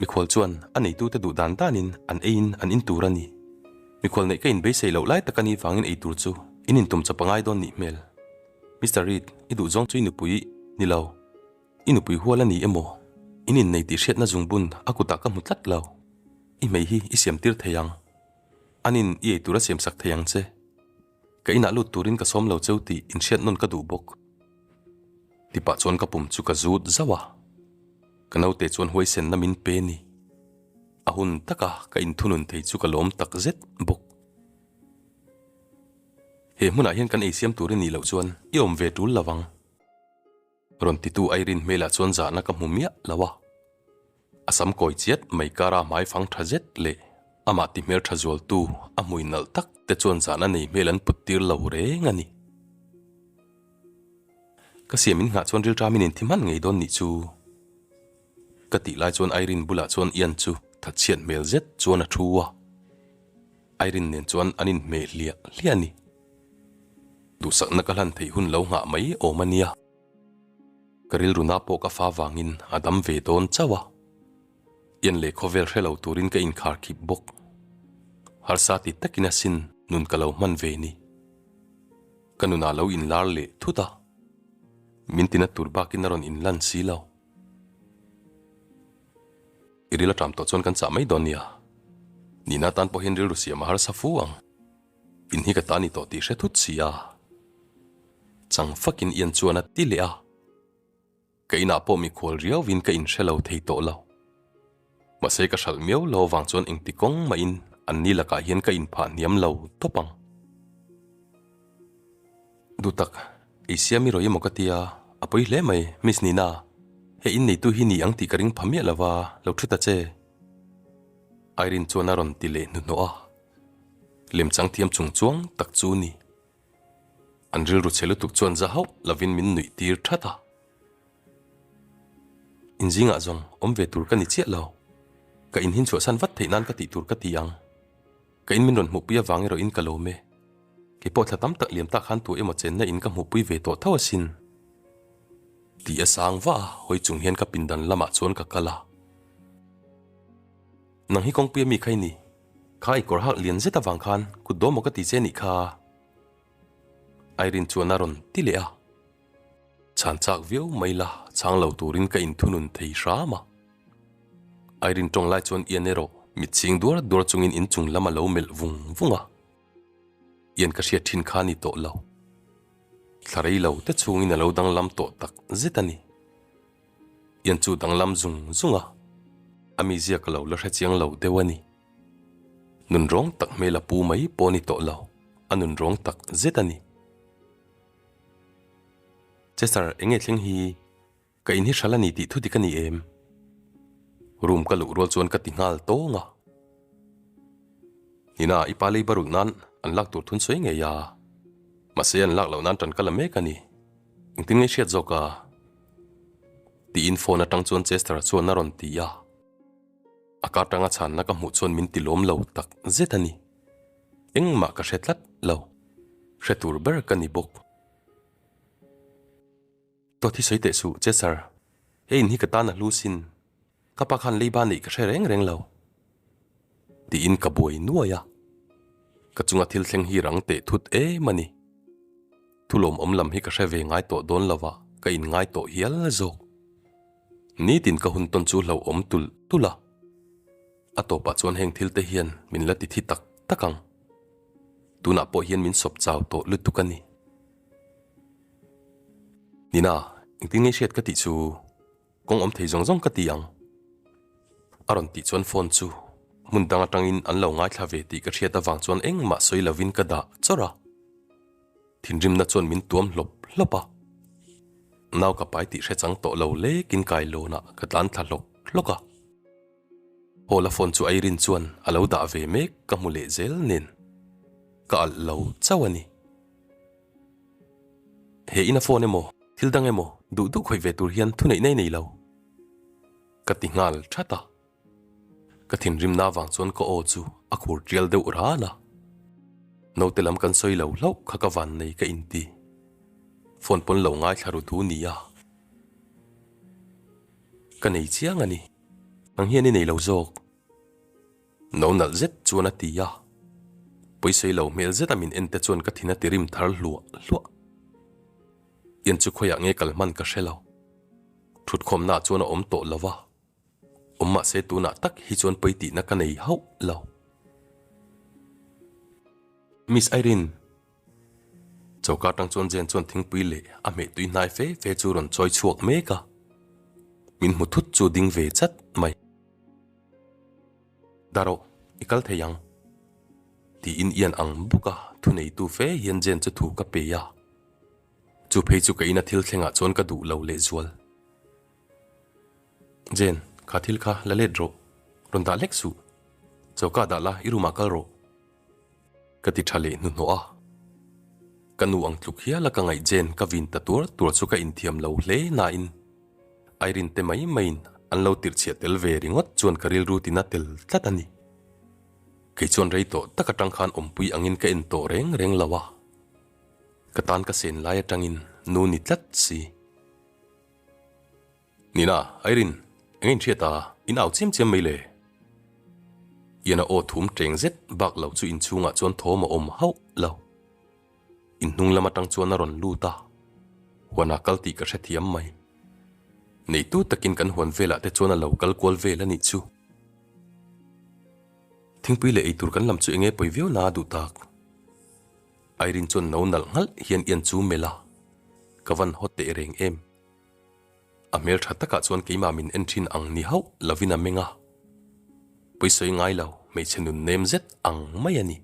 Mikhual chuan a neitute duh dan danin an eiin an in tur a ni. Mikhual neih ka inbeisei loh lai tak a nih vangin ei tur chu in intum chawp a ngai dawn nih hmel. Mister Reid, i duhzawng chu i nupui ni lo. I nupui hual a ni emaw? In innei tih hriatna zungbun a kutah ka hmu tlat lo. I hmei hi i siamtir thei ang. Anin i ei tur a siamsak thei ang che. Ka inah lut turin ka sawm lo cheu tih inhriat nawn ka duh bawk. Tipah chuan ka pum chu ka zut zauh a. Ka naute chuan huaisenna min pe ni. A hun taka ka inthunun thei chu ka lawm tak zet bawk. He hmunah hian kan eisiam tur i nih loh chuan i awm ve tul lo ang. Rawn titu Irene hmelah chuan zahna ka hmu miah lo a. A sam kawi chiat mai kara hmai fang tha zet leh amah ti hmel tha zualtu a hmui nalh tak te chuan zahna nei hmel an put tir lo reng a ni. Ka siam in nghah chuan rilṭamin in thi hman ngei dawn nih chu. Ka tih lai chuan Irene bulah chuan Ian chu thatchhiat hmel zet chuan a thu a. Irene nen chuan an inhmeh hliah hliah a ni. Duhsakna ka hlan theih hun lo nghah mai awm a nia. Ka rilruna pawh ka fa vangin a dam ve dawn chauh a. Ian leh khawvel hre lo turin ka inkhar khip bawk. Harsa ti takin asin nun ka lo hman ve ni. Ka nunah lo inlar leh thut a. Min tina tur bakin a rawn inlan si lo. I ril a ṭam tawh chuan kan chah mai dawn nia. Nihna tan pawh hian rilru siam a harsa fu ang. In hi ka ta ni tawh tih hre thut si a. Chang fakin Ian chuan a ti leh a. Ka inah pawh mikhual riauvin ka inhre lo thei tawh lo. Mahse ka hralh miau lo avang chuan engti kawng mahin anni lakah hian ka inphah hniam lo tawp ang. Duhtak, ei siam i rawih emaw ka tia, a pawi hle mai, Miss Nina. He inneitu hi ni ang tih ka ring pha miah lo va, lo thu ta che. Irene chuan a rawn ti leh hnuhnawh a. Lemchang thiam chung chuang tak chu ni. An rilru chhe lutuk chuan za hauh lovin min nuih tir that a. Inzingah zawng awm ve tur ka ni chiah lo. Ka inhin chhuahsan vat theih nan ka tih tur ka ti ang. Ka in min rawn hmuhpui avang erawhin ka lawm e. Kei pawh thla tam tak liam tak khan tu emaw chenna in ka hmuhpui ve tawh tho asin. Ti a sang vah a, hawi chung hian ka pindan lamah chuan ka kal a. Nang hi kawngpui a mi kha i ni. Kha i kawr hak lian zet avang khan kut dawm maw ka ti che nih kha. Irene chuan a rawn ti leh a. Chhan chak viau mai la chhang lo turin ka inthunun thei hram a. Irene tawng lai chuan Ian erawh mit chhing duar duar chungin inchung lam a lo melh vung vung a. Ian ka hriat thin kha a ni tawh lo. Thla rei lo te chhungin a lo danglam tawh tak zet a ni. Ian chu danglam zung zung a, a mizia ka lo la hre chiang lo deuh a ni. Nun rawng tak hmel a pu mai pawh a ni tawh lo, a nun rawng tak zet a ni. Chester, eng nge thleng hi? Ka in hi hral a ni tih thu dik a ni em? Room ka luh rual chuan ka ti nghal tawng a. Nina, i pa lei barulh nan an lak tur thun sawi ngei a. Mahse an lak loh nan tan ka la mek a ni. Engtin nge hriat zawk a? Tiin phone atang chuan Chester chuan a rawn ti a. A kar tanga chhanna ka hmuh chuan min ti lawm lo tak zet a ni. Engmah ka hre tlat lo. Hre tur ber ka ni bawk. Dawt hi sawi teh suh, Chester. He in hi ka tan a hlu sin. Ka pa khan leiba neih ka hre reng reng lo. Tiin ka buai nuai a. Ka chunga thil thleng hi rang teh thut em a ni. Thulawmawm lam hi ka hre ve ngai tawh dawn lo a, ka inngai tawh hial zawk. Nitin ka hun tawn chu hlauhawm tulh tulh a. A tawpah chuan heng thil te hian min la ti thi tak tak ang. Tunah pawh hian min sawp chau tawh lutuk a ni. Nina, engtin nge hriat ka tih chu kawng awm thei zawng zawng ka ti ang. A rawn tih chuan phone chu hmun dang atangin an lo ngaithla ve tih ka hriat avang chuan engmah sawi lovin ka dah chawrh a. Thinrimna chuan min tuam hlawp hlawp a. Nau ka pai tih hre chang tawh lo lekin kailawnah ka tlan thla hlawk hlawk a. Hawla phone chu Irene chuan a lo dah ve mek ka hmu leh zel nen ka alh lo chauh a ni. He ina phone emaw thil dang emaw duh duh khawih ve tur hian thuneih nei nei lo ka ti nghal that a. Ka thinrimna avang chuan ka aw chu a khur tial deuh ran a. Naute lam kan sawi lo hlauh kha ka van nei ka inti. Phone pawn lo ngaithla ru du nia. Ka nei chiang a ni. Nang hian i nei lo zawk. No nalh zet chuan a ti a. Pawisawi lo hmel zet a min en te chuan ka thin a ti rim thar hluah hluah. Ian chu khawiah nge kal hman ka hre lo. Thutkhawmna ah chuan a awm tawh lo va. Awm mahse tunah tak hi chuan pawi tihna ka nei hauh lo. Miss Irene. Choka atang chuan Jane chuan thingpui leh a hmeh tui hnai fe fe chu rawn chawi chhuak mek a. Min hmu thut chu ding ve chat mai. Dah rawh, i kal thei ang. Tiin Ian ang bawk a, thuneitu fe hian Jane chu thu ka pe a. Chu phei chu ka ina thil thlengah chuan ka duh lo lehzual. Jane, kha thil kha la let rawh. Rawn dah hlek suh. Choka dah la, i room ah kal rawh. Ka ti tha leh hnuhnawh a. Ka nu ang tluk hial a ka ngaih Jane ka vin ta tuar tuar chu ka inthiam lo hle nain Irene te mai maiin an lo tirhchhiah tel ve ringawt chuan ka rilru tina tel tlat a ni. Kei chuan rei tawh tak atang khan awmpui angin ka en tawh reng reng lo a. Ka tan ka sen lai atangin nu ni tlat si. Nina, Irene, eng inhriat a, in au chiam chiam mai le? Ian a aw thum teng zet bak lo chu inchhungah chuan thawm a awm hauh lo. In hnung lam atang chuan a rawn lut a, huanah kal tih ka hrethiam mai. Neitu takin kan huan velah te chuan a lo kal kual vel a nih chu. Thingpui leh eitur kan lam chu enge pawi viau na a duh tak. Irene chuan no nalh nghalh hian Ian chu melh a, ka van haw teh reng em. A hmel tha takah chuan keimah min en thin ang ni hauh lovin a meng a, pawisawi ngai lo hmeichhe nun nem zet ang mai a ni.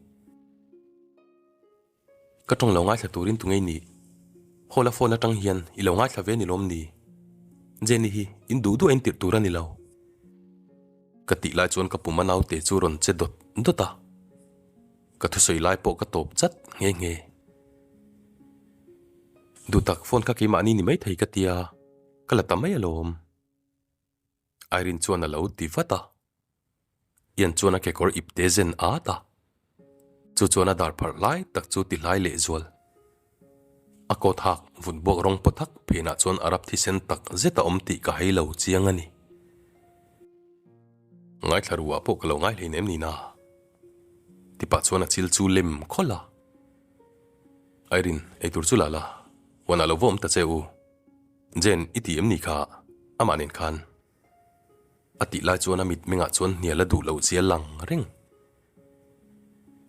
Ka tawng lo ngaithla turin tu ngei nih? Hall a phone atang hian i lo ngaithla ve ni lawm ni? Jenny hi in duh duh a intirh tur a ni lo. Ka tih lai chuan ka pum a naute chu rawn che dawt dawt a. Ka thusawi lai pawh ka tawp chat nghe nghe. Duh tak phone kha keimahni ni maithei ka tia, ka la ta mai alawm. Irene chuan a lo ti vat a. Ian chuan a kekawr ipte zen at a. Chu chuan a dar pharh lai tak chu ti hlai leh zual. A coat hak vut buak rawng paw thak phenah chuan Arab thisen tak zet a awm tih ka hei lo chiang a ni. Ngaithla ruah pawh ka lo ngai hleinem ni na. Tipah chuan a chil chu lem khawlh a. Irene, eitur chu la la, huanah lo va awm ta che u. Jane, i ti em ni kha? Amah nen khan. A tih lai chuan a mitmengah chuan hnial a duh loh zia lang reng.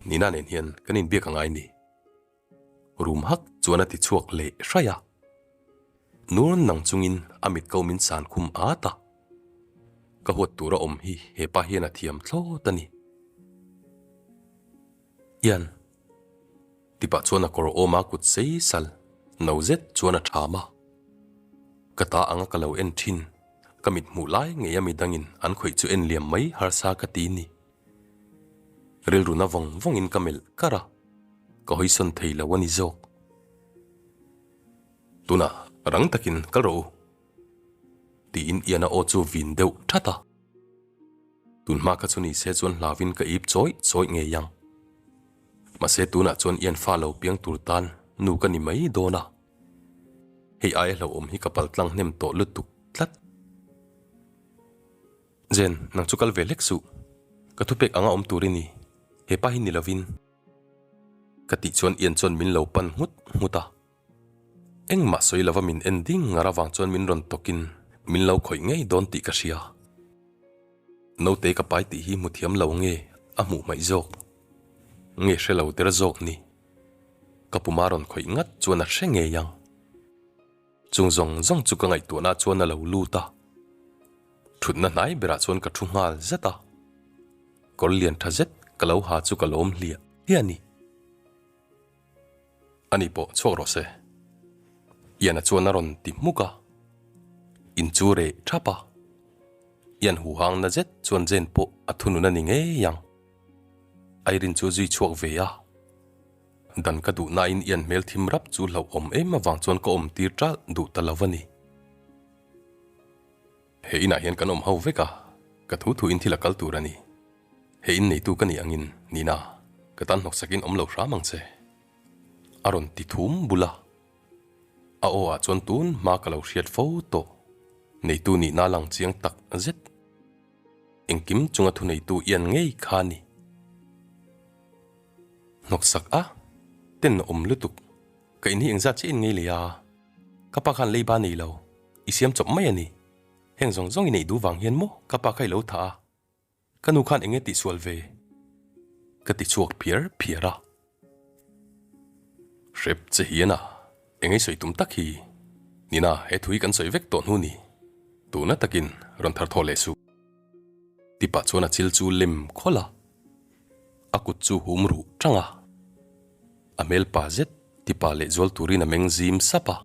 Nina nen hian kan inbiak a ngai ni. Rum hak chuan a ti chhuak leh hraih a. Nur nang chungin a mit ko min san khum at a. Ka huat tur a awm hi he pa hian a thiam thlawt a ni. Ian. Tipah chuan a kawr awm a kut sei sal no zet chuan a tham a. Ka ta anga ka lo en thin, ka mit hmuh lai ngei a midangin an khawih chu en liam mai harsa ka ti ni. Rilru na vawng vawngin ka melh kar a, ka hawisawn thei lo a ni zawk. Tunah rang takin kal rawh u, tiin Ian-a aw chu vin deuh that a. Tun hma kha chu ni se chuan hlauin ka ip chawih chawih ngei ang. Mahse tunah chuan Ian fa lo piang tur tan nu ka ni mai dawn a. Hei aia hlauhawm hi ka pal tlang hnem tawh lutuk tlat. Jen, nang chu kal ve hlek suh. Ka thupek anga awm tur i ni. He pa hi ni lovin. Ka tih chuan Ian chuan min lo pan nghut nghut a. Engmah sawi lova min en ding ngar avang chuan min rawn tawkin min lo khawih ngei dawn tih ka hria. Naute ka pai tih hi hmu thiam lo nge a hmuh hmaih zawk? Nge hre lo der zawk ni? Ka puma rawn khawih ngat chuan a hre ngei ang. Chung zawng zawng chu ka ngaihtuahna chuan a lo lut a. Thutna hnai berah chuan ka thu nghal zet a. Kawr lian tha zet ka lo ha chu ka lawm hliah hliah a ni. Ani pawh chhuak rawh se. Ian-a chuan a rawn ti hmuk a. In chu reh thap a. Ian huhang na zet chuan Jane pawh a thunun a ni ngei ang. Irene chu zui chhuak ve a. Dan ka duh nain Ian hmel thim rap chu hlauhawm em avang chuan ka awm tir ṭalh duh ta lo a ni. He inah hian kan awm ho vek a, ka thu thu in thil a kal tur a ni. He in neitu ka nih angin, Nina, ka tan hnawksakin awm lo hram ang che. A rawn ti thum bul a. A aw ah chuan tun hma ka lo hriat fo tawh. Neitu nihna lang chiang tak zet. Engkim chunga thuneitu ian ngei kha a ni. Hnawksak a, ten a awm lutuk. Ka in hi engzat chiah in ngei lei a, ka pa khan leiba nei lo, i siam chawp mai a ni. Heng zawng zawng i neih duh vang hian maw ka pa kha i lo thah a, ka nu khan enge tihsual ve? Ka ti chhuak phiar phiar a. Hrep che hian a, enge sawi tum tak hi? Nina, he thu hi kan sawi vek tawh hnu ni. Tuna takin rawn thar thaw leh suh. Ti pah chuan a chil chu lem khawlh a, a kut chu hum ruh tang a. A hmel pa zet ti pa leh zual turin a meng zim sap a,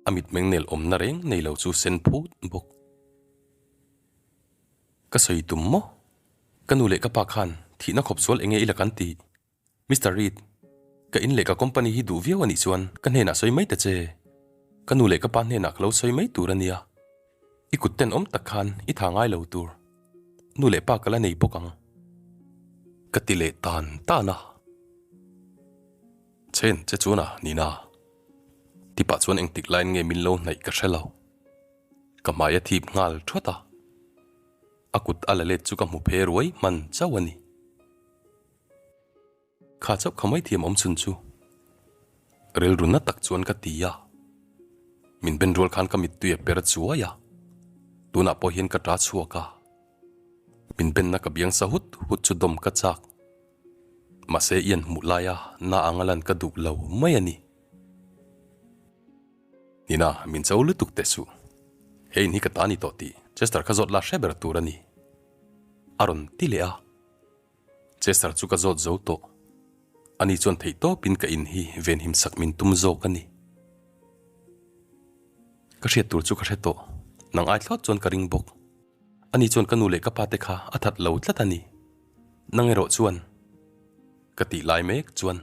a mitmeng nel awmna reng nei lo chu sen phut bawk. Ka sawi tum maw? Ka nu leh ka pa khan thihna khawp sual enge ila kan ti? Mister Reid, ka in leh ka company hi duh viau a nih chuan ka hnenah sawi mai ta che. Ka nu leh ka pa hnenah ka lo sawi mai tur a nia. I kut tenawm tak khan i tha ngai lo tur. Nu leh pa ka la nei bawk ang. Ka ti leh tan tan a. Chen che chuan a, Nina. Tipah chuan engtik laiin nge min lo hnaih ka hre lo. Ka hmai a thip nghal thawt a. A kut a la let chu ka hmu phe ruai hman chauh a ni. Kha chauh kha mai thiam awm chhun chu rilru na tak chuan ka ti a, min ben rual khan ka mittui a per chuai a, tunah pawh hian ka ta chhuak a, min benna ka biang sa hut hut chu dawm ka chak, mahse i an hmuh laia na anga lan ka duh lo mai a ni. Nina, min cho lutuk teh suh, he in hi ka ta ni tawh tih Chester kha zawt la hre ber tur a ni, a rawn ti leh a. Chester chu ka zawt zo tawh. Ani chuan theih tawpin ka in hi venhim sak min tum zawk a ni. Ka hriat tur chu ka hre tawh. Nang ai thlawt chuan ka ring bawk. Ani chuan ka nu leh ka pa te kha a that lo tlat a ni. Nang erawh chuan. Ka tih lai mek chuan.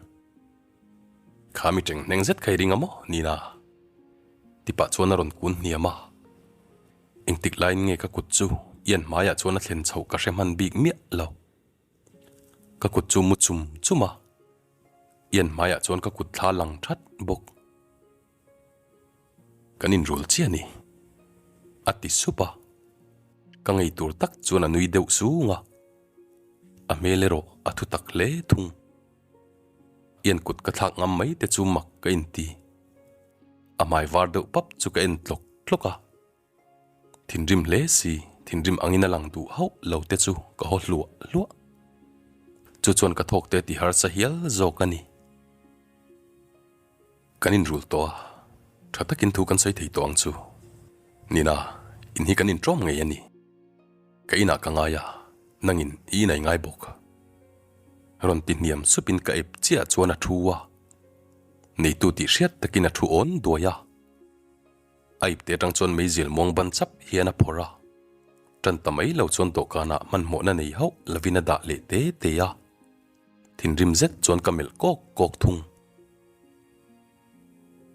Kha mi teng hneng zet kha i ring a maw, Nina? Tipah chuan a rawn kun hniam a. Engtik laiin nge ka kut chu Ian hmaiah chuan a thlen chhoh ka hre hman bik miah lo. Ka kut chu mu chum chum a, Ian hmaiah chuan ka kut thla lang that bawk. Kan inrul chiah a ni, a ti sup a. Ka ngei tur tak chuan a nui deuh sung a, a hmel erawh a thu tak hle thung. Ian kut ka thlak ngam mai te chu mak ka inti. A hmai var deuh pap chu ka en tlawk tlawk a. Thinrim hle si, thinrim angin a lang duh hauh lo te chu ka haw hluah hluah. Chu chuan ka thawk te ti harsa hial zawk a ni. Kan inrul tawh a, tha takin thu kan sawi thei tawh ang chu. Nina, in hi kan inṭawm ngei a ni. Ka inah ka ngai a, nangin i inai ngai bawk. Rawn ti hniam supin ka ep chiah chuan a thu a. Neitu tih hriat takin a thu awn duai a. A ipte atang chuan meizial muang ban chap hian a phawrh a. Tan ta mai lo chuan dawhkanah hmanhmawhna nei hauh lovin a dah leh te te a. Thinrim zet chuan ka melh kawk kawk thung.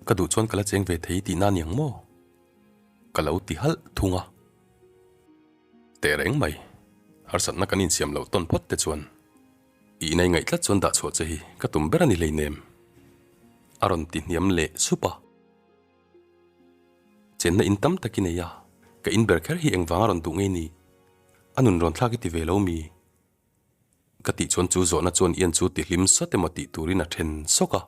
Ka duh chuan ka la cheng ve thei tihna aniang maw? Ka lo ti halh thung a. Teh reng mai, harsatna kan insiam loh tawn phawt te chuan i inei ngaih tlat chuan dah chhuah che hi ka tum ber a ni hleinem, a rawn ti hniam leh sup a. Chenna in tam tak i nei a, ka in ber kher hi engvanga rawn duh ngei ni? A nun rawn thlak i ti ve lo mi? Ka tih chuan chu zawhna chuan Ian chu ti hlim sawt emaw tih turin a then sawk a.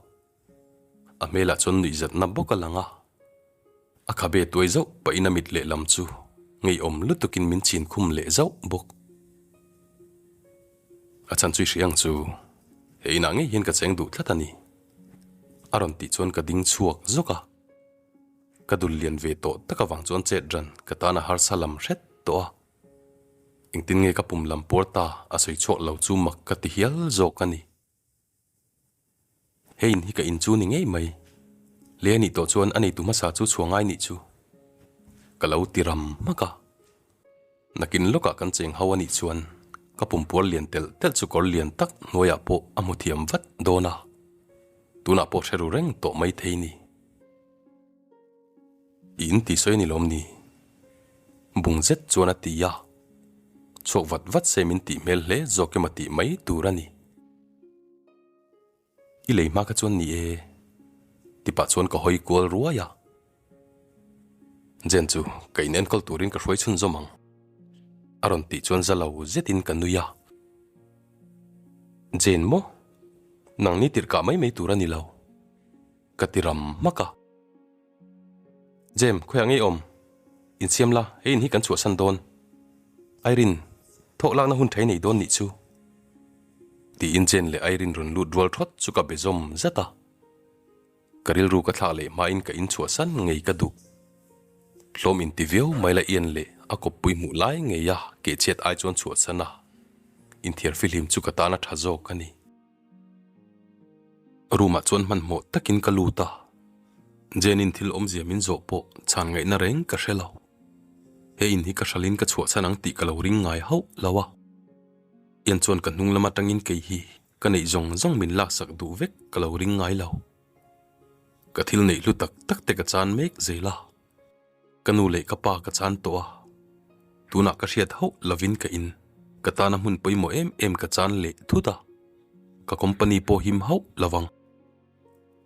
A hmelah chuan nuihzatna bawk a lang a. A khabe tuai zauh pahin a mit lehlam chu ngeiawm lutukin min chin khum leh zauh bawk. A chhan chu i hria ang chu, he inah ngei hian ka cheng duh tlat a ni. A rawn tih chuan ka ding chhuak zawk a. Ka dul lian ve tawh tak avang chuan chet ran ka tan a harsa lam hret tawh a. Engtin nge ka pum lam puar ta a sawi chhuak lo chu mak ka ti hial zawk a ni. He in hi ka in chu ni ngei mai. Le a nih tawh chuan a neitu hmasa chu chhuah ngai nih chu. Ka lo ti ram hmak a. Nakin lawkah kan cheng ho a nih chuan ka pumpuar lian telh telh chu kawr lian tak hnuaiah pawh a hmu thiam vat dawn a. Tunah pawh hre ru reng tawh mai thei ni. I in tih sawi a ni lawm ni? Bung zet chuan a ti a. Chhuak vat vat se min tih hmel hle zawk emaw tih mai tur a ni. I lei hma kha chuan ni e, tipah chuan ka hawi kual ruai a. Jen chu ka in enkawl turin ka hruai chhunzawm ang. A rawn tih chuan za lo zetin ka nui a. Jane maw? Nangni tirhkah mai mai tur a ni lo. Ka ti ram hmak a. Jem, khawiah nge i awm? Insiam la, hei in hi kan chhuahsan dawn. Irene, thawk lakna hun ṭhai nei dawn nih chu. Tiin Jane leh Irene rawn lut rual ṭhawt chu ka be zawm zat a. Ka rilru ka thlak leh hmain ka inchhuahsan ngei ka duh. Hlawm inti viau mai la Ian leh a kawppui hmuh lai ngei a kehchhiat ai chuan chhuahsan a, inthiar fihlim chu ka tan a tha zawk a ni. Room ah chuan hmanhmawh takin ka lut a, Jane-in thil awmzia min zawh pawh chhan ngaihna reng ka hre lo. He in hi ka hralin ka chhuahsan ang tih ka lo ring ngai hauh lo a. Ian chuan ka hnung lam atangin kei hi Ka neih zawng zawng min laksak duh vek ka lo ring ngai lo. Ka thil neih hlu tak tak te ka chan mek zel a. Ka nu leh ka pa ka chan tawh a. Tunah ka hriat hauh lovin ka in ka tana hmun pawimawh em em ka chan leh thut a. Ka company pawh him hauh lovang.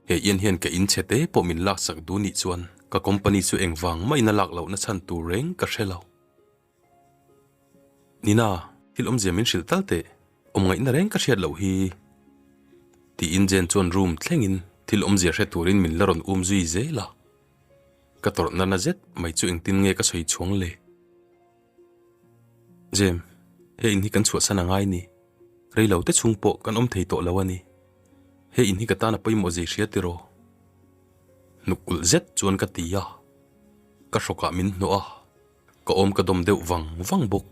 He ian hian ka in chhe te pawh min laksak duh nih chuan ka company chu engvang mahin a lak lohna chhan tur reng ka hre lo. Nina, thil awmzia min hrilh tal teh, awm ngaihna reng ka hriat loh hi. Tiin Jane chuan room thlengin thil awmzia hre turin min la rawn um zui zel a. Ka tawrhna na zet mai chu engtin nge ka sawi chhuang le? Jem, he in hi kan chhuahsan a ngai ni. Rei lo te chhung pawh kan awm thei tawh lo a ni. He in hi ka tan a pawimawh zei hria tiraw? Hnuk ulh zet chuan ka ti a. Ka hrawkah min hnawh a. Ka awm ka dawm deuh vang vang bawk.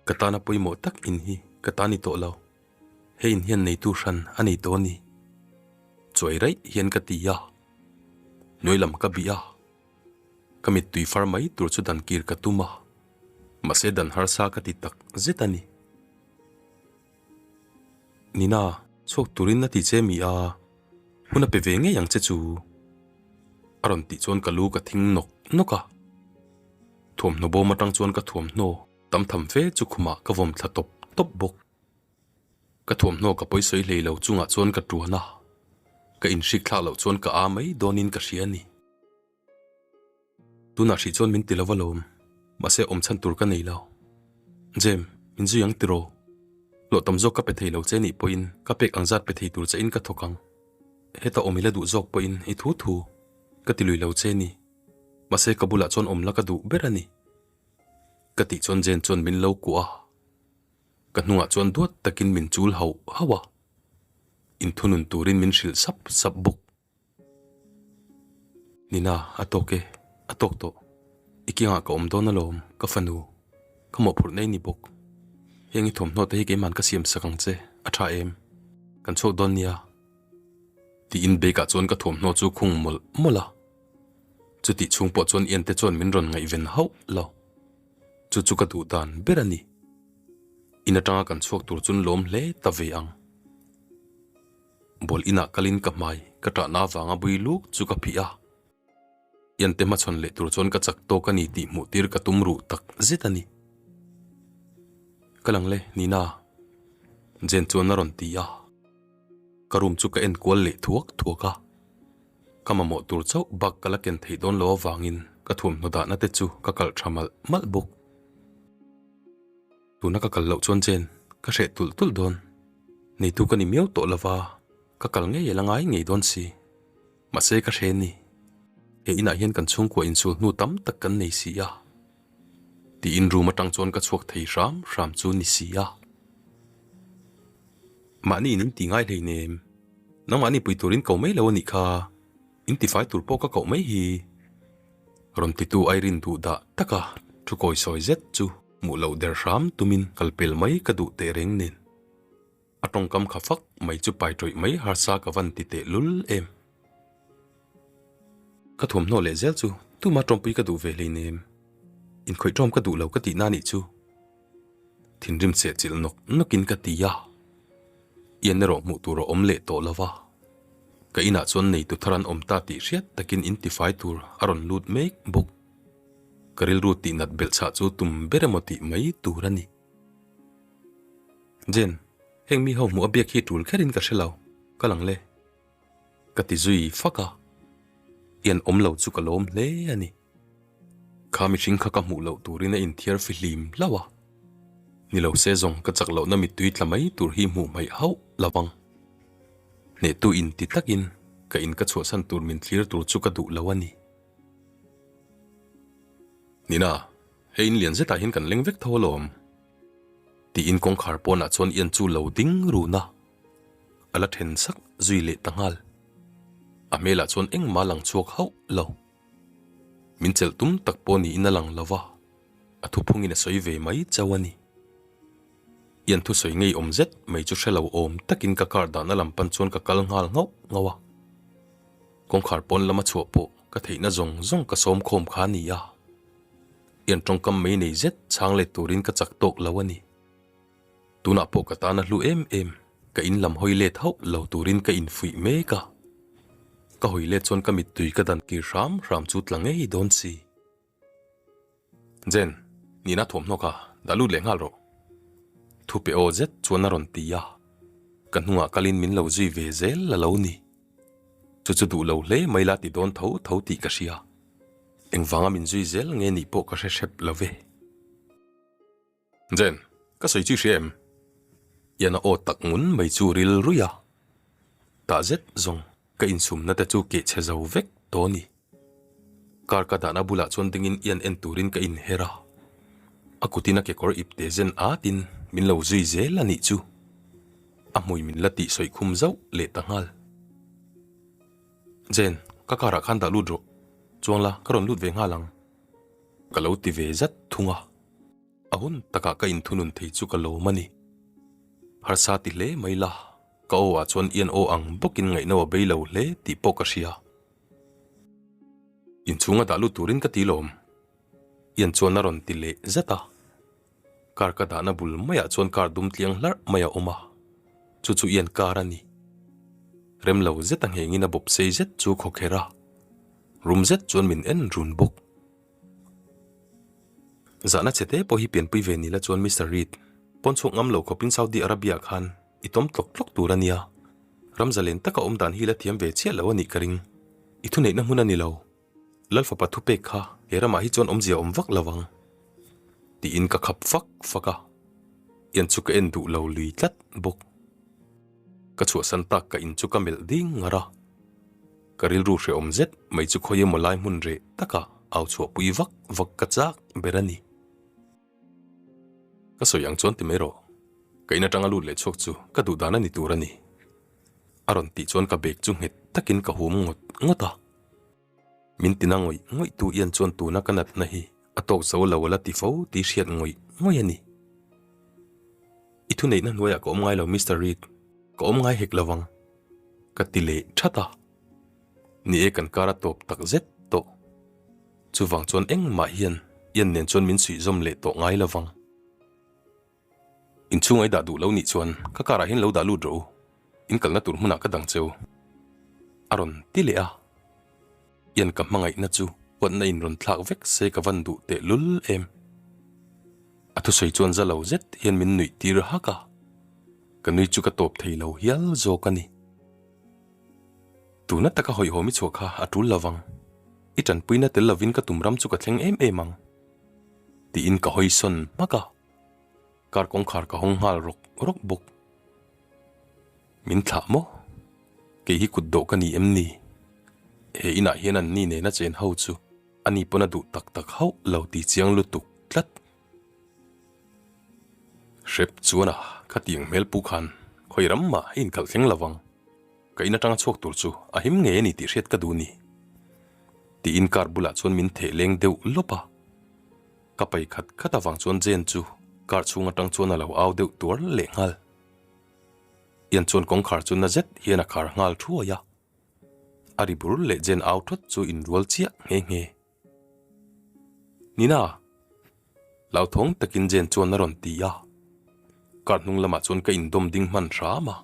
Ka tana pawimawh tak in hi ka ta ni tawh lo. He in hian neitu hran a nei tawh a ni. Chuai raih hian ka ti a. Hnuai lam ka bih a. Ka mittui far mai tur chu dan kir ka tum a. Mahse dan harsa ka ti tak zet a ni. Nina, chhuak turin a ti che mi a, hun a pe ve ngei ang che chu. A rawn tih chuan ka lu ka thing nawk nawk a. Thuamhnaw bawm atang chuan ka thuamhnaw tam tham fe chu khumah ka vawm thla tawp tawp bawk. Ka thuamhnaw ka pawisawi hlei lo chungah chuan ka tuan a, ka inhrik thlak loh chuan ka a mai dawnin ka hria a ni. Tunah hrih chuan min ti lo alawm, mahse awm chhan tur ka nei lo. Jem, min zui ang tiraw? Hlawh tam zawk ka pe thei lo che nih pawhin ka pek ang zat pe thei tur che in ka thawk ang. Heta awm i la duh zawk pawhin i thu thu ka ti lui lo che ni. Mahse ka bulah chuan awm la ka duh ber a ni. Ka tih chuan Jen chuan min lo kuah a. Ka hnungah chuan duat takin min chul hauh hauh a. Inthunun turin min hrilh sap sap bawk. Nina, a tawk e, a tawk tawh. I kiangah ka awm dawn alawm, ka fanu. Ka mawhphurh nei ni bawk. Heng i thawmhnaw te hi keiman ka siam sak ang che, a tha em? Kan chhuak dawn nia. Tiin bag ah chuan ka thawmhnaw chu khung mawlh mawlh a. Chutih chhung pawh chuan Ian te chuan min rawn ngaihven hauh lo. Chu chu ka duh dan ber a ni. In atanga kan chhuak tur chuan lawm hle ta ve ang. Bawlh inah kalin ka hmai ka ṭahna avanga bui luk chu ka phih a. Iante hmachhawn leh tur chuan ka chak tawk a ni tih hmuh tir ka tum ruh tak zet a ni. Ka lang le, Nina. Jane chuan a rawn ti a. Ka room chu ka en kual leh thuak thuak a. Ka mamawh tur chauh bak ka la ken theih dawn lo avangin ka thuamhnaw dahna te chu ka kalh ṭha malh malh bawk. Tuna ka kal loh chuan Jane ka hreh tulh tulh dawn. Neitu ka ni miau tawh lova, ka kal ngei a la ngai ngei dawn si. Mahse ka hre ni. He inah hian kan chhungkua insul hnu tam tak kan nei si a. Tiin room atang chuan ka chhuak thei hram hram chu ni si a. Mahni in inti ngai hleinem. Nangmahni pui turin ko mai lo a nih kha. Intifai tur pawh ka koh mai hi. Rawn titu Irene duh dah taka thu kawi sawi zet chu hmuh loh der hram tumin kal pel mai ka duh teh reng nen. A tawngkam kha fak mai chu pai tawih mai harsa ka van ti teh lul em. Ka thuamhnaw leh zel chu tuma tawmpui ka duh ve hleinem. Inkhawih tawm ka duh lo ka tihna nih chu. Thinrim cheh chilh nawk nawkin ka ti a. Ian erawh hmuh tur a awm leh tawh lo va. Ka inah chuan neitu thar an awm ta tih hriat takin intifai tur a rawn lut mek bawk. Ka rilru tihnat belhchhah chu tum ber emaw tih mai tur a ni. Jen, heng mi ho hmuh a biak hi tul kherin ka hre lo, ka lang le. Ka ti zui fak a. Ian awm lo chu ka lawm hle a ni. Kha mihring kha ka hmuh loh turin a inthiar fihlim hlauh a. Ni lo se zawng ka chak lohna mittui tla mai tur hi hmuh hmaih hauh lo vang. Hnehtu inti takin ka in ka chhuahsan tur min thlir tur chu ka duh lo a ni. Nina, hei in lian zetah hian kan leng vek tho alawm. Tiin kawngkhar pawnah chuan Ian chu lo ding run a. A la then sak zui leh ta nghal. A hmelah chuan engmah lang chhuak hauh lo. Min chelh tum tak pawh niin a lang lo va, a thuphungin a sawi ve mai chauh a ni. Ian thusawi ngeiawm zet mai chu hre lo awm takin ka car dahna lam pan chuan ka kal nghal nghauh nghauh a. Kawngkhar pawn lama chhuah pawh ka theihna zawng zawng ka sawm khawm kha a ni a. Ian tawngkam mai nei zet chhang let turin ka chak tawk lo a ni. Tunah pawh ka tan a hlu em em, ka in lam hawi let hauh lo turin ka infuih mek a. Ka hawi let chuan ka mittui ka dan kir hram hram chu tla ngei dawn si. Jen, nihna thuamhnaw kha dah lut leh nghal rawh. Thupe aw zet chuan a rawn ti a, ka hnungah kalin min lo zui ve zel a lo ni. Chu chu duh lo hle mai la ti dawn tho tho tih ka hria. Engvanga min zui zel nge nih pawh ka hre hrep lo ve. Jen, ka sawi chu i hria em? Ian a aw tak ngun mai chu ril ruih a. Tah zet zawng ka insumna te chu keh chhe zo vek tawh a ni. Car ka dahna bulah chuan dingin Ian en turin ka inher a. A kutin a kekawr ipte zen atin min lo zui zel a nih chu. A hmui min la tih sawi khum zauh leh ta nghal. Jen, ka car ah khan dah lut rawh. Chuang la, ka rawn lut ve nghal ang. Ka lo ti ve zat thung a. A hun takah ka inthunun thei chu ka lawm a ni. Harsa ti hle mai la, ka aw ah chuan Ian aw ang bawkin ngaihno a bei lo hle tih pawh ka hria. Inchhunga dah lut turin ka ti lawm. Ian chuan a rawn ti leh zat a. Car ka dahna bul maiah chuan car dum tliang hlarh mai a awm a, chu chu Ian car a ni. Rem lo zet a nghengin a bawp sei zet chu khaw kher a, rum zet chuan min en run bawk. Zahna che te pawh hi pianpui ve ni la chuan Mister Reid, pawn chhuak ngam lo khawpin Saudi Arabia khan i tawm tlawk tlawk tur a nia. Ram zalen taka awm dan hi la thiam ve chiah lo a nih ka ring. I thuneihna hmun a ni lo. Lal fapa thupek kha he ramah hi chuan awmzia awm vak lo ang. Tiin ka khap fak fak a. Ian chu ka en duh lo lui tlat bawk. Ka chhuahsan tak ka in chu ka melh ding ngar a. Ka rilru hrehawm zet mai chu khawi emaw lai hmun reh taka au chhuahpui vak vak ka chak ber a ni. Ka sawi ang chuan ti mai rawh. Ka in atanga lut leh chhuak chu ka duh dan a ni tur a ni. A rawn tih chuan ka bag chu nghet takin ka hum ngawt ngawt a. Min tina ngawih ngawih tu Ian chuan tuna ka natna hi a tawk zo lo a la ti fo tih hriat ngawih ngawih a ni. I thuneihna hnuaiah ka awm ngai lo Mister Reid, ka awm ngai hek lovang. Ka ti leh that a. Ni e kan kar a tawp tak zet tawh. Chuvang chuan engmah hian Ian nen chuan min suihzawm leh tawh ngai lovang. Inchhung ai dah duh lo nih chuan ka car ah hian lo dah lut rawh u, in kalna tur hmunah ka dang cheu. A rawn ti leh a. Ian ka hmangaihna chu huatna in rawn thlak vek se ka van duh teh lul em. A thusawi chuan za lo zet hian min nuih tir hak a, ka nui chu ka tawp thei lo hial zawk a ni. Tuna taka hawihhawm i chhuah kha a tul lovang, i tanpuina tel lovin ka tum ram chu ka thleng em em ang. Tiin ka hawi sawn hmak a, car kawngkhar ka hawng nghal rawk rawk bawk. Min thlah maw? Kei hi kut dawh ka ni em ni? He inah hian an ni nena chen ho chu ani pawn a duh tak tak hauh lo ti chiang lutuk tlat. Hrep chuan a, khatiang hmel pu khan khawi ram mah a inkhalh thleng lo vang. Ka in atanga chhuak tur chu a him ngei a ni tih hriat ka duh ni. Tiin car bulah chuan min theh leng deuh lawp a. Ka pai khat khat avang chuan Jane chu car chhung atang chuan a lo au deuh tuar leh nghal. Ian chuan kawngkhar chu na zet hian a khar nghal thuai a. A ri bur leh Jane au thawt chu inrual chiah nghe nghe. Nina! Hlauthawng takin Jane chuan a rawn ti a. Car hnung lamah chuan ka indawm ding hman hram a.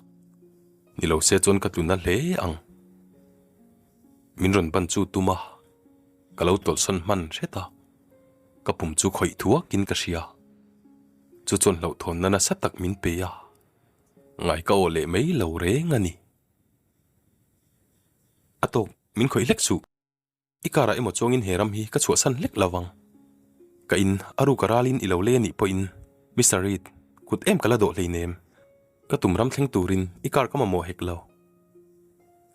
Ni lo se chuan ka tluna hle ang. Min rawn ban chu tum a, ka lo tawlhsawn hman hret a. Ka pum chu khawih thuakin ka hria. Chu chuan hlauhthawnna nasa tak min pe a. Ngai ka aw leh mai lo reng a ni. A tawk, min khawih hlek suh. I car ah emaw chuangin he ram hi ka chhuahsan hlek lo vang. Ka in a ruk a ralin i lo lei a nih pawhin Mister Reid, kut em ka la dawh hleinem. Ka tum ram thleng turin i car ka mamawh hek lo.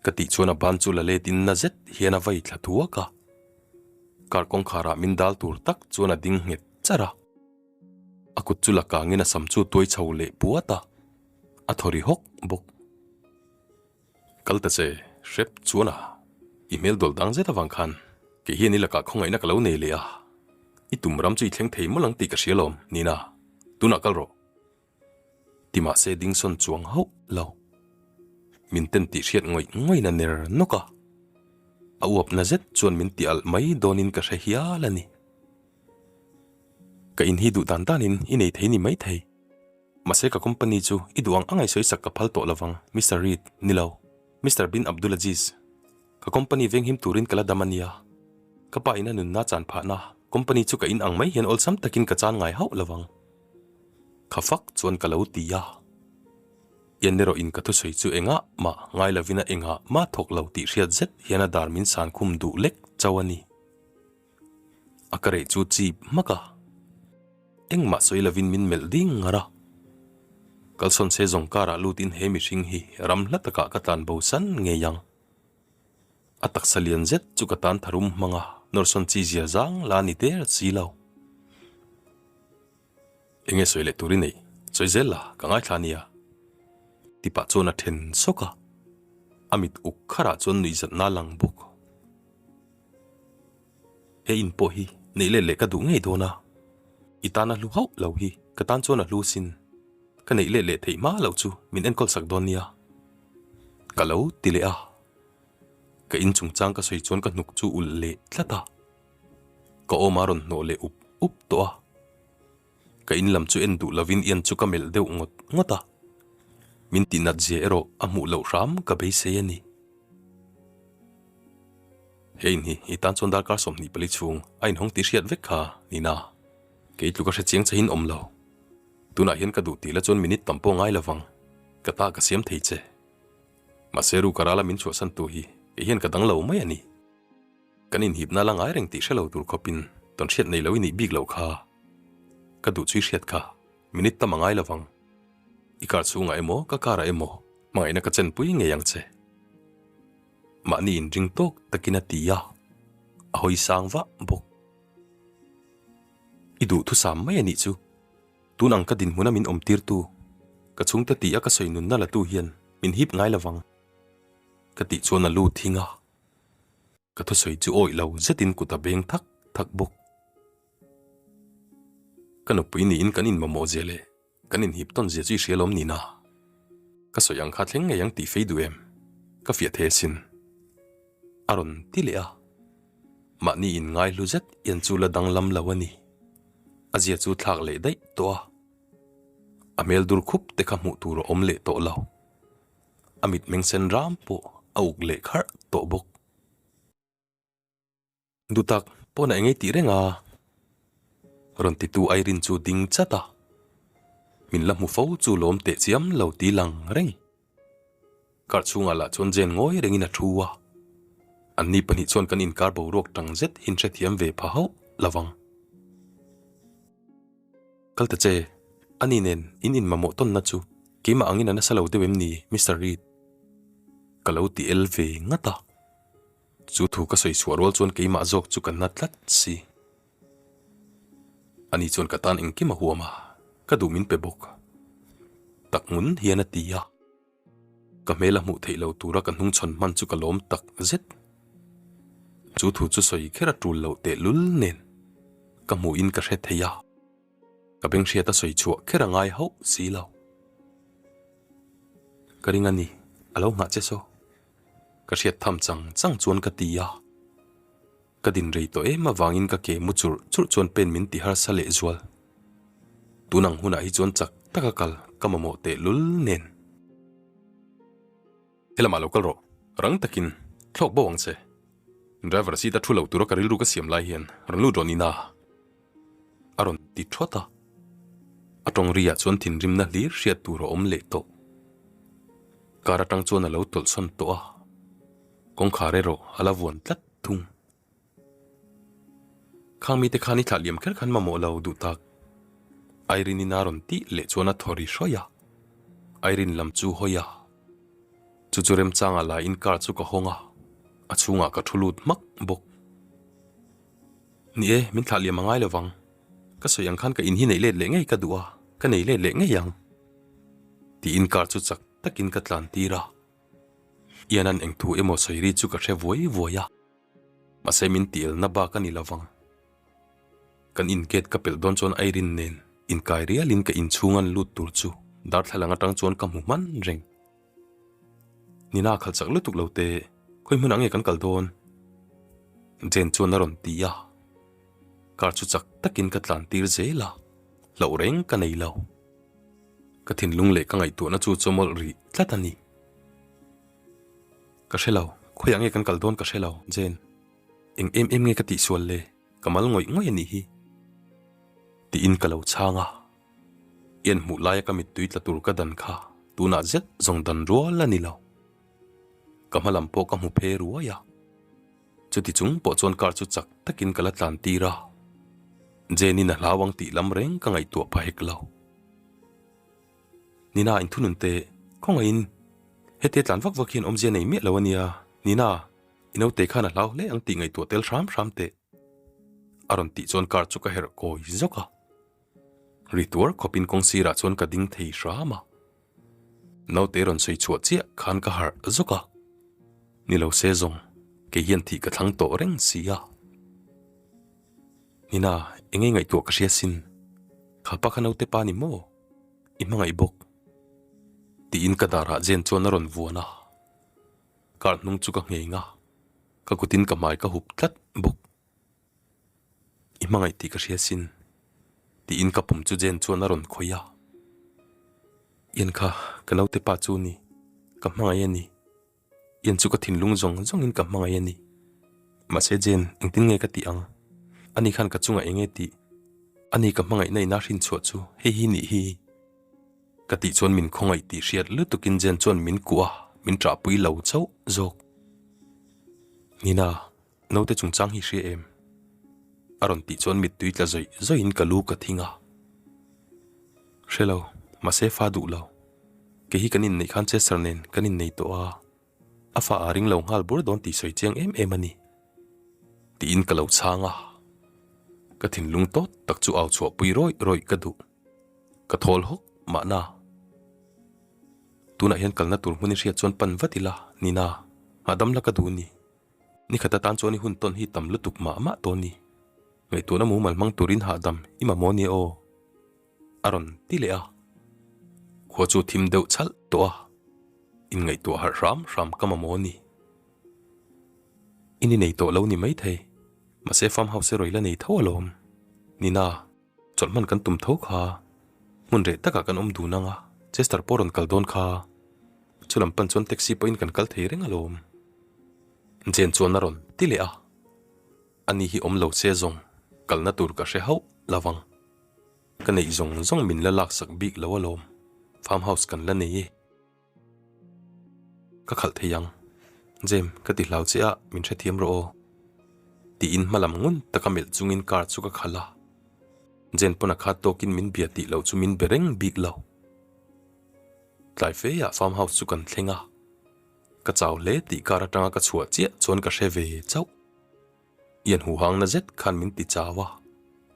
Ka tih chuan a ban chu la let in na zet hian a vai thla thuak a. Car kawngkharah min dal tur tak chuan a ding nghet char a. A kut chu la kangin a sam chu tuai chho leh puat a, a thaw ri hawk bawk. Kal ta che, hrep chuan a, i hmel dawl dang zet avang khan kei hian i lakah khawngaihna ka lo nei leh a, i tum ram chu i thleng thei mawlh ang tih ka hria lawm, Nina, tunah kal rawh. Ti mahse ding sawn chuang hauh lo. Min ten tih hriat ngawih ngawih na ner nawk a, a uapna zet chuan min ti alh mai dawnin ka hre hial a ni. Ka in hi duh dan danin i nei thei ni maithei. Mahse ka company chu i duh ang ang ai sawisak ka phal tawh lovang, Mister Reid, ni lo, Mister Bin Abdulaziz. Ka company venghim turin ka la dam a nia. Ka pa in a nunna chan phahna company chu ka in ang mai hian awlsam takin ka chan ngai hauh lovang. Kha fak chuan ka lo ti a. Ian erawh in ka thusawi chu engah mah ngai lovin a engah mah thawk lo tih hriat zet hian a dar min san khum duh lek chauh a ni. A ka reh chu chip hmak a. Engmah sawi lovin min melh ding ngar a. Kalsawn se zawng karah lutin he mihring hi ram hla takah ka tlan bo san ngei ang. A taksa lian zet chu ka tan tharum hmang a, nawrsawn chi zia zang la ni der si lo. Enge sawi leh tur i nei? Sawi zel la, ka ngaithla nia. Ti pah chuan a then sawk a. A mit uk kharah chuan nuihzatna a lang bawk. He in pawh hi neih let leh ka duh ngei dawn a, i tan a hlu hauh lo hi ka tan chuan a hlu sin. Ka neih let leh theih hma loh chu min enkawl sak dawn nia. Ka lo ti leh a, ka in chungchang ka sawi chuan ka hnuk chu ulh leh tlat a, ka awm a rawn hnawh leh up up tawh a. Ka in lam chu en duh lovin Ian chu ka melh deuh ngawt ngawt a, min tihnat zia erawh a hmuh loh hram ka beisei a ni. He in hi i tan chuan darkar 24 chhung a inhawng tih hriat vek kha Nina, kei tluk a hre chiang che in awm lo. Tunah hian ka duh tih la chuan minute tam pawh ngai lovang, ka ta ka siam thei che. Mahse ru ka rala min chhuahsan tu hi kei hian ka dang lo mai a ni. Kan inhipna la ngai reng tih hre lo tur khawpin tawn hriat nei lo i nih bik loh kha. Ka duh chu i hriat kha, minute tam a ngai lovang. I car chhungah emaw ka car ah emaw hmangaihna ka chenpui ngei ang che. Mahni inring tawk takin a ti a, a hawi sang vah bawk. I duh thusam mai a nih chu. Tun ang ka dinhmuna min awmtirtu, ka chhungte ti a ka sawi nunna la tu hian min hip ngai lovang. Ka tih chuan a lu thing a. Ka thusawi chu awih lo zetin kut a beng thak thak bawk. Ka nupui niin kan inmamawh zia leh kan inhip tawn zia chu i hria lawm nina. Ka sawi ang kha thleng ngei ang tih fei duh em? Ka fiah thei asin. A rawn ti leh a. Mahni inngai hlu zet hian chu la danglam lo a ni. A zia chu thlak leh daih tawh a. A hmel dur khup te kha hmuh tur a awm leh tawh lo. A mitmeng sen ram pawh a uk leh kharh tawh bawk. Dutak pawn a engei tih reng a, rawn titu Irene chu ding chat a, min la hmu fo chu lawm teh chiam lo ti lang reng. Car chhungah lah chuan Jane ngawi rengin a thu a, anni pahnih chuan kan inkar boruak tang zet hin hrethiam ve pha hauh lovang. Kal ta che, ani nen in inmamawh tawnna chu keimah angin a nasa lo deuh em ni, Mister Reid? Ka lo ti el ve ngat a. Chu thu ka sawi chhuah rual chuan keimah zawk chu ka na tlat si. Ani chuan ka tan engkim a huam a, ka duh min pe bawk. Tak ngun hian a ti a. Ka hmel a hmuh theih lo tura ka hnungchhawn hman chu ka lawm tak zet. Chu thu chu sawi kher a tul loh tehlul nen ka hmuhin ka hre thei a, ka beng hriat a sawi chhuah kher a ngai hauh si lo. Ka ring a ni, a lo nghah che saw. Ka hriat tham chang chang chuan ka ti a. Ka din rei tawh em avangin ka ke mu churh churh chuan pen min ti harsa leh zual. Tun ang hunah hi chuan chak taka kal ka mamawh teh lul nen. Helamah lo kal rawh, rang takin thlawk bo ang che. Driver seat a thu lo tura ka rilru ka siam lai hian rawn lut rawh Nina. A rawn ti thawt a. A tawng riah chuan thinrimna hlir hriat tur a awm leh tawh. Car atang chuan a lo tawlhsawn tawh a. Kawngkhar erawh a la vuan tlat thung. Khang mite khan i thlah liam kher khan mamawh lo duh tak. Irene-in a rawn tih leh chuan a thaw ri hrawih a. Irene lam chu hawi a. Chu chu remchanga laiin car chu ka hawng a, a chhungah ka thu lut hmak bawk. Ni e, min thlah liam a ngai lovang. Ka sawi ang khan ka in hi neih let leh ngei ka duh a, ka nei let leh ngei ang. Tiin car chu chak takin ka tlan tir a. Ian-a'n eng thu emaw sawi ri chu ka hre vuai vuai a. Mahse min tielna bak a ni lovang. Kan in gate ka pelh dawn chuan Irene nen inkai rialin ka inchhung an lut tur chu darthlalang atang chuan ka hmu hman reng. Nina khalh chak lutuk lo te, khawi hmunah nge kan kal dawn? Jane chuan a rawn ti a. Car chu chak takin ka tlan tir zel a, hlauh reng ka nei lo. Ka thinlung leh ka ngaihtuahna chu chawmawlh rih tlat a ni. Ka hre lo, khawiah nge kan kal dawn ka hre lo, Jane. Eng em em nge ka tihsual le? Ka mal ngawih ngawih a nih hi. Tiin ka lo chhang a. I an hmuh laia ka mittui tla tur ka dan kha tunah zet zawng dan rual a ni lo. Ka hma lam pawh ka hmu phe ruai a. Chuti chung pawh chuan car chu chak takin ka la tlan tir a. Jane-in a hlau ang tih lam reng ka ngaihtuah pha hek lo. Nina inthunun teh, khawngaihin hetia tlan vak vak hian awmzia nei miah lo a nia. Nina, i naute khan a hlau hle ang tih ngaihtuah tel hram hram teh. A rawn tih chuan car chu ka herh kawi zawk a. Ri tuar khawpin kawng sirah chuan ka ding thei hram a. Naute rawn sawi chhuah chiah khan ka harh zawk a. Ni lo se zawng, kei hian thih ka thlang tawh reng si a. Nina, eng nge ngaihtuah ka hria sin? Kha pa kha naute pa ni maw? I hmangaih bawk. Tiin ka darah Jane chuan a rawn vuan a. Car hnung chu ka ngheng a, ka kutin ka hmai ka hup tlat bawk. I hmangaih tih ka hria sin, tiin ka pum chu Jane chuan a rawn khawih a. Ian kha ka naute pa chu ni, ka hmangaih a ni. Ian chu ka thinlung zawng zawngin ka hmangaih a ni. Mahse Jane, engtin nge ka tih ang? Ani khan ka chungah eng nge tih? Ani ka hmangaihna ina hrinchhuah chu hei hi nih hi. Ka tih chuan min khawngaih tih hriat lutukin Jane chuan min kuah a, min ṭahpui lo chauh zawk. Nina, naute chungchang hi hria em? A rawn tih chuan mittui tla zawih zawihin ka lu ka thing a. Hre lo, mahse fa duh lo. Kei hi kan inneih khan Chester nen kan innei tawh a, a fa a ring lo nghal bur dawn tih sawi chiang em em a ni. Tiin ka lo chhang a. Ka thinlung tawt tak chu au chhuahpui rawih rawih ka duh. Ka thawl hawk mahna. Tunah hian kalna tur hmun i hriat chuan pan vat ila, Nina, hahdam la ka duh ni. Ni khat atan chuan i hun tawn hi tam lutuk mah mah tawh ni. Ngaihtuahna mumal hmang turin hahdam i mamawh nia aw. A rawn ti leh a. Khua chu thim deuh chhalh tawh a. Inngaihtuah harh hram hram ka mamawh ni. I ni nei tawh lo ni maithei. Mahse farm house erawh i la nei tho alawm. Nina. Chawlh hman kan tum tho kha. Hmun reh takah kan awm dun ang a, Chester pawh rawn kal dawn kha. Chulam pan chuan taxi pawhin kan kal thei reng alawm. Jane chuan a rawn ti leh a. Ani hi awm lo se zawng kalna tur ka hre hauh lo vang. Ka neih zawng zawng min la laksak bik lo alawm. Farm house kan la nei e. Ka khalh thei ang. Jem, ka ti hlau che a, min hrethiam rawh aw. Tiin hma lam ngun taka melh chungin car chu ka khalh a. Jen pawn a khat tawkin min bia tih loh chu min be reng bik lo. Tlai fe ah farm house chu kan thleng a. Ka chau hle tih car atanga ka chhuah chiah chuan ka hre ve chauh. Ian huhangna zet khan min ti chau a,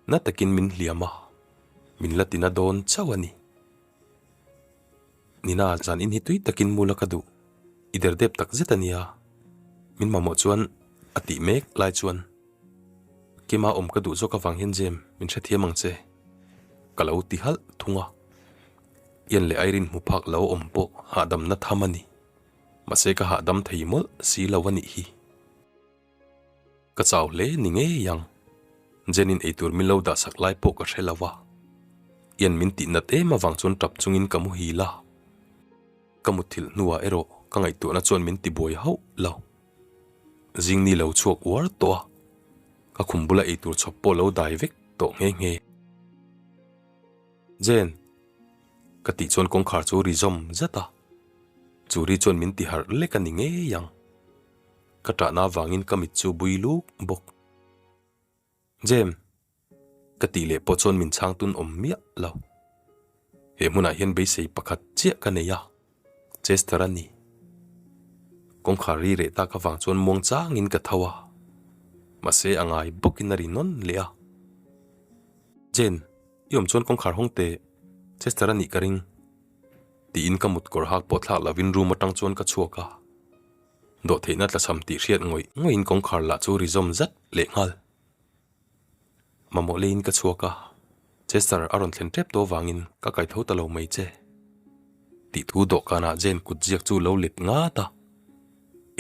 na takin min hliam a, min la tina dawn chauh a ni. Nina, zan in hi tui takin mu la ka duh, i derdep tak zet a nia. Min mamawh chuan a tih mek lai chuan Kima awm ka duh zawk avang hian Jem min hrethiam ang che, ka lo ti halh thung a. Ian leh Irene hmu phak lo awm pawh hahdamna tham a ni, mahse ka hahdam thei mawlh si lo a nih hi. Ka chau hle ni ngei ang. Jenin eitur min lo dah sak lai pawh ka hre lo a. Ian min tih nat em avang chuan tap chungin ka muhil a. Ka mutthilh hnuah erawh ka ngaihtuahna chuan min tibuai hauh lo. Zing ni lo chhuak uar tawh a. Ka khum bula eitur chhawp pawh lo dai vek tawh nghe nghe. Jen! Ka tih chuan kawngkhar chu ri zawm zat a. Chu ri chuan min tiharh lek a ni ngei ang. Ka ṭahna avangin ka mit chu bui luk bawk. Jem! Ka tih leh pawh chuan min chhang tun awm miah lo. He hmunah hian beisei pakhat chiah ka nei a, Chester a ni. Kawngkhar ri reh tak avang chuan muang changin ka tho a, mahse a ngai bawkin a ri nawn leh a. Jane, i awm chuan kawngkhar hawng teh, Chester a nih ka ring. Tiin ka mut kawr hak pawh thlak lovin room atang chuan ka chhuak a. Dawhtheihna tlachham tih hriat ngawih ngawihin kawngkhar lah chu ri zawm zat leh nghal. Mamawh leiin ka chhuak a, Chester a rawn thlen tep tawh avangin ka kai tho ta lo mai che. Tih thu dawhkanah Jane kut ziak chu lo let ngat a,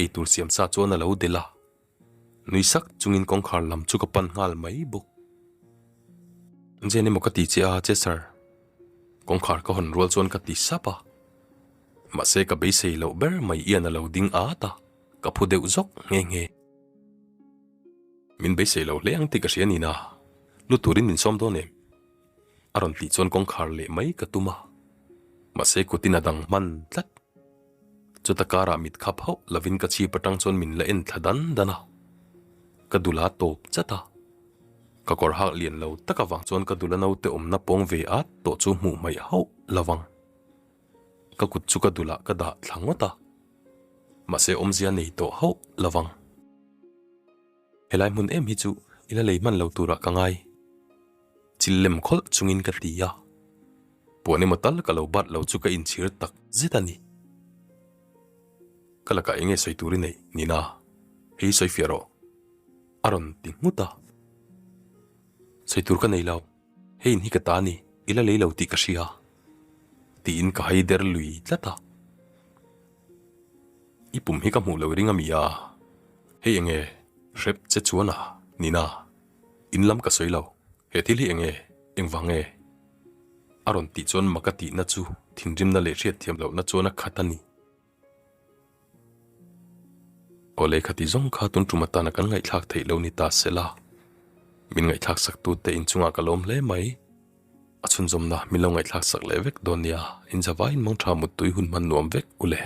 eitur siam sa chuan a lo delh a. Nui sak chungin kawngkhar lam chu ka pan nghal mai bawk. Jane emaw ka ti che a, Chester. Kawngkhar ka hawn rual chuan ka ti sap a. Mahse ka beisei loh ber mai ian a lo ding at a, ka phu deuh zawk nghe nghe. Min beisei lo hle ang tih ka hria nina, lu turin min sawm dawn em? A rawn tih chuan kawngkhar leh mai ka tum a, mahse kutin a dang hman tlat. Chuta karah mit khap hauh lovin ka chhip atang chuan min la en thla dan dan a, ka dul a tawp chat a. Ka kawr hak lian lo tak avang chuan ka dul a naute awmna pawng ve at tawh chu hmuh hmaih hauh lovang. Ka kut chu ka dulah ka dah thla ngawt a, mahse awmzia nei tawh hauh lovang. Helai hmun em hi chu i la lei hman lo turah ka ngai. Chil lem khawlh chungin ka ti a, puan emaw tal ka lo bat lo chu ka inchhir tak zet a ni. Ka lakah eng nge sawi tur i neih Nina? Hei sawi fiah rawh. A rawn ti nghut a. Sawi tur ka nei lo. Hei in hi ka ta a ni, i la lei lo tih ka hria. Tiin ka hai der lui tlat a. I pum hi ka hmuh lo ring a mi a, hei enge hrep che chuan a, Nina, in lam ka sawi lo, he thil hi enge, engvang nge? A rawn tih chuan maka tihna chu thinrimna leh hriatthiam lohna chuan a khat a ni. Aw lehkha ti zawng kha tun tum atana kan ngaihthlak theih lo ni ta sela, min ngaihthlak sak tute inchungah ka lawm hle mai. A chhunzawmna min lo ngaihthlak sak leh vek dawn nia, inzavaiin mangtha muttui hun hman nuam vek u le.